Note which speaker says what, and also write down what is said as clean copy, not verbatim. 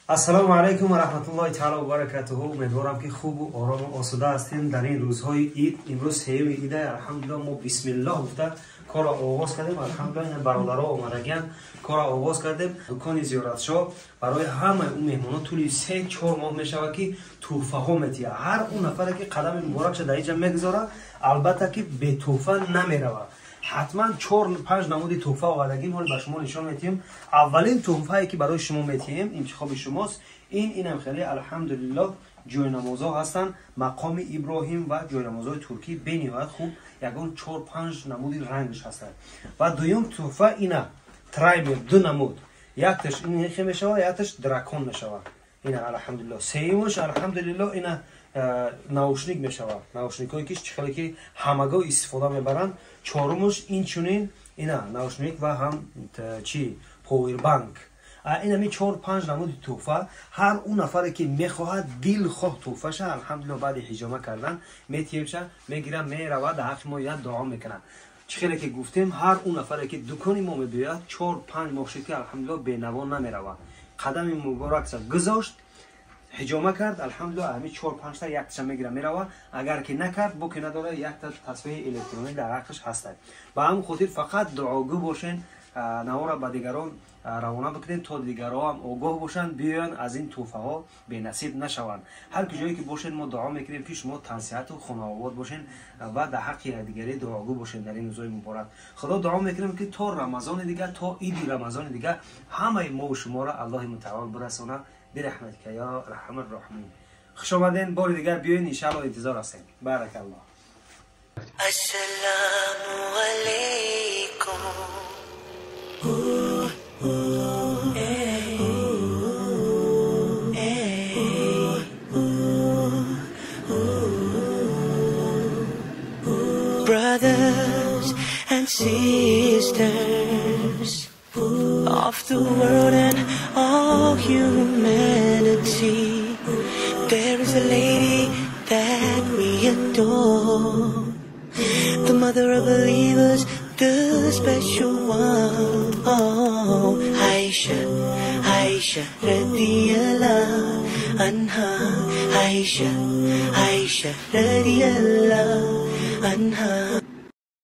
Speaker 1: Ассалому алайкум ва раҳматуллоҳи таъала ва баракатуҳу. Умедворам ки хубу орому осуда ҳастем дар ин рӯзҳои ид. Имрӯз сеюми ида, алҳамдулиллоҳ, мо бисмиллоҳ гуфта корро оғоз кардем. Алҳамдулиллоҳ, бародаро омадагиан, корро оғоз кардем. Дукони зиёратшо барои ҳамаи ӯ меҳмонон тӯли 3-4 моҳ мешавад ки тӯҳфаҳо метиҳад. Ҳар он нафаре ки қадами муборакша дар инҷа мегузорад, албатта ки бетӯҳфа намеравад. Ҳатман 4-5 намуди тӯҳфа овардагим, ҳоло ба шумо нишон метиҳем. Аввалин тӯҳфае ки барои шумо метиҳем, интихоби шумост. Инам хеле алҳамдулиллоҳ ҷойнамозҳо ҳастанд, мақоми Иброҳим ва ҷойнамозҳои туркӣ бениҳоят хуб, ягон 4-5 намуди рангш ҳастанд. Ва дуюм тӯҳфа ина траймер, ду намуд, якташ ин хе мешавад, якташ дракон мешавад. Ина алҳамдулиллоҳ. Сеюмаш алҳамдулиллоҳ ина наушник мешавад, наушникҳое ки чӣ хеле ки ҳамагоҳ истифода мебаранд. Чорумаш инчунин ина наушник ва ҳам чи повербанк. Инами 4-5 намуди тӯҳфа. Ҳар он нафаре ки мехоҳад дилхоҳ тӯҳфаша, алҳамдулиллоҳ, баъди ҳиҷома кардан метиҳемша, мегирам, меравад, дар ҳаққи мо як дуо мекунад. Чӣ хеле ки гуфтем, ҳар он нафаре ки дукони мо мебиёяд, 4-5 моҳ шуд ки алҳамдулиллоҳ бенаво намеравад. Қадами муборакша гузошт, ҳиҷома кард, алҳамдулиллоҳ, ҳамин 4-5 та якташа мегира, мерава. Агар ки накард, боке надорад, якта тасвири электронӣ дар ҳаққаш ҳастад. Ба ҳамин хотир фақат дуогӯ бошен, навора ба дигарон равона бикунед, то дигарҳоам огоҳ бошанд, биёянд, аз ин тӯҳфаҳо бенасиб нашаванд. Ҳар куҷое ки бошед, мо дуо мекунем ки шумо тансиҳату хонаобод бошед ва дар ҳаққи якдигарӣ дуогӯ бошед дар ин рӯзҳои муборак. Худо дуо мекунем ки то рамазони дигар, то иди рамазони дигар ҳамаи мову шуморо Аллоҳи мутаол бирасонад. Бирахматика ё арҳамар роҳимин. Хуш омаден, бори дигар биёен, иншааллоҳ интизор ҳастем. Баракаллоҳ.
Speaker 2: Ассалому алайкум. Brothers and sisters of the world and all humanity, there is a lady that we adore, the mother of believers, the special one. Oh, Aisha, Aisha, radiyallahu anha. Aisha, Aisha, radiyallahu anha.